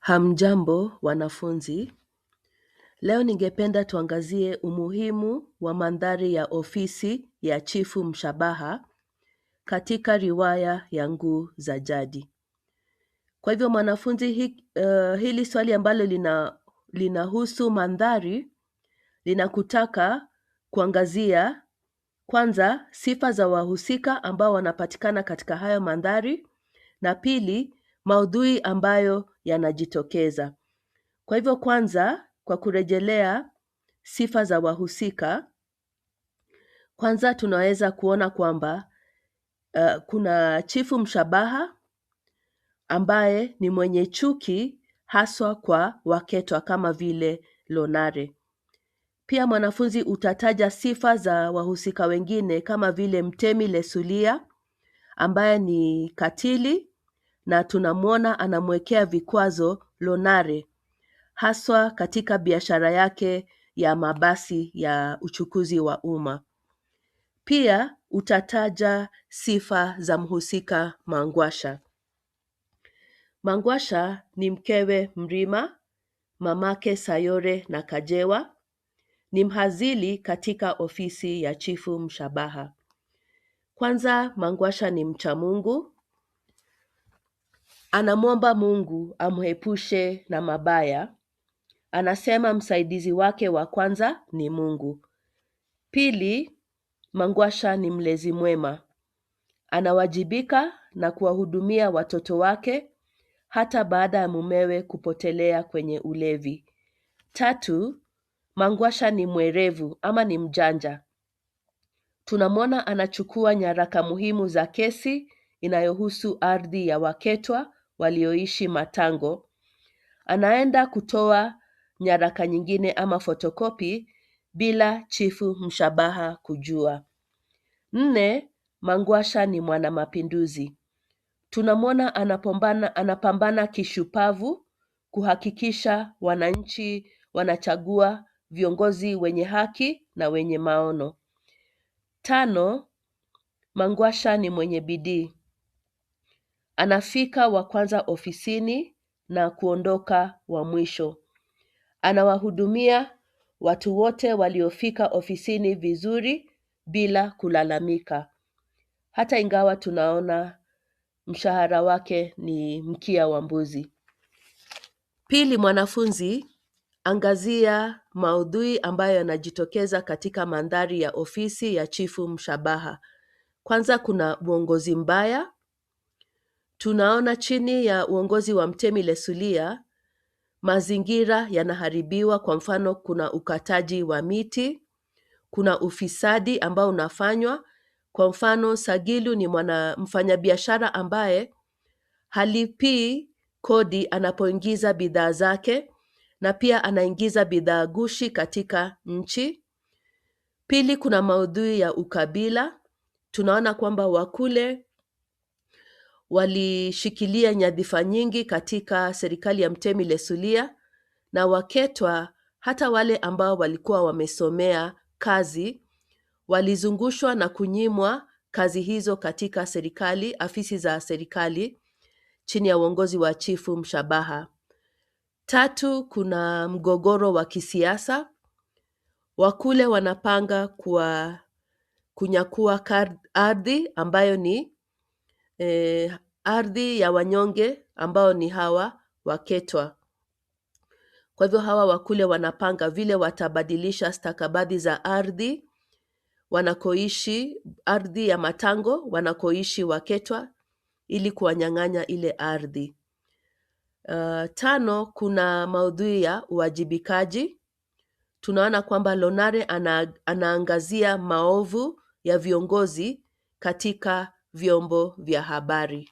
Hamjambo wanafunzi. Leo ningependa tuangazie umuhimu wa mandhari ya ofisi ya Chifu Mshabaha katika riwaya ya Nguu za Jadi. Kwa hivyo mwanafunzi, hili swali ambalo linahusu mandhari linakutaka kuangazia kwanza sifa za wahusika ambao wanapatikana katika hayo mandhari na pili maudhui ambayo yanajitokeza. Kwa hivyo kwanza, kwa kurejelea sifa za wahusika, kwanza tunaweza kuona kwamba kuna Chifu Mshabaha ambaye ni mwenye chuki haswa kwa Waketwa kama vile Lonare. Pia mwanafunzi utataja sifa za wahusika wengine kama vile Mtemi Lesulia ambaye ni katili na tunamwona anamwekea vikwazo Lonare haswa katika biashara yake ya mabasi ya uchukuzi wa umma. Pia utataja sifa za mhusika Mangwasha. Mangwasha ni mkewe Mrima, mamake Sayore na Kajewa, ni mhazili katika ofisi ya Chifu Mshabaha. Kwanza Mangwasha ni mcha Mungu, anamwomba Mungu amwepushe na mabaya. Anasema msaidizi wake wa kwanza ni Mungu. Pili, Mangwasha ni mlezi mwema. Anawajibika na kuwahudumia watoto wake hata baada ya mumewe kupotelea kwenye ulevi. Tatu, Mangwasha ni mwerevu ama ni mjanja. Tunamwona anachukua nyaraka muhimu za kesi inayohusu ardhi ya Waketwa walioishi Matango. Anaenda kutoa nyaraka nyingine ama fotokopi bila Chifu Mshabaha kujua. Nne, Mangwasha ni mwanamapinduzi. Tunamwona anapambana kishupavu kuhakikisha wananchi wanachagua viongozi wenye haki na wenye maono. Tano, Mangwasha ni mwenye bidii. Anafika wa kwanza ofisini na kuondoka wa mwisho. Anawahudumia watu wote waliofika ofisini vizuri bila kulalamika. Hata ingawa tunaona mshahara wake ni mkia wa mbuzi. Pili mwanafunzi, angazia maudhui ambayo yanajitokeza katika mandhari ya ofisi ya Chifu Mshabaha. Kwanza kuna uongozi mbaya. Tunaona chini ya uongozi wa Mtemi Lesulia, mazingira yanaharibiwa kwa mfano kuna ukataji wa miti, kuna ufisadi ambao unafanywa. Kwa mfano Sagilu ni mfanyabiashara ambaye halipii kodi anapoingiza bidhaa zake na pia anaingiza bidhaa gushi katika nchi. Pili kuna maudhui ya ukabila. Tunaona kwamba Wakule walishikilia nyadhifa nyingi katika serikali ya Mtemi Lesulia na Waketwa hata wale ambao walikuwa wamesomea kazi walizungushwa na kunyimwa kazi hizo katika serikali, afisi za serikali chini ya uongozi wa Chifu Mshabaha. Tatu, kuna mgogoro wa kisiasa. Wakule wanapanga kunyakua ardhi ambayo ni ardhi ya wanyonge ambao ni hawa Waketwa. Kwa hivyo hawa Wakule wanapanga vile watabadilisha stakabadhi za ardhi wanakoishi, ardhi ya Matango wanakoishi Waketwa ili kuwanyang'anya ile ardhi. Tano, kuna maudhui ya uwajibikaji. Tunaona kwamba Lonare anaangazia maovu ya viongozi katika vyombo vya habari.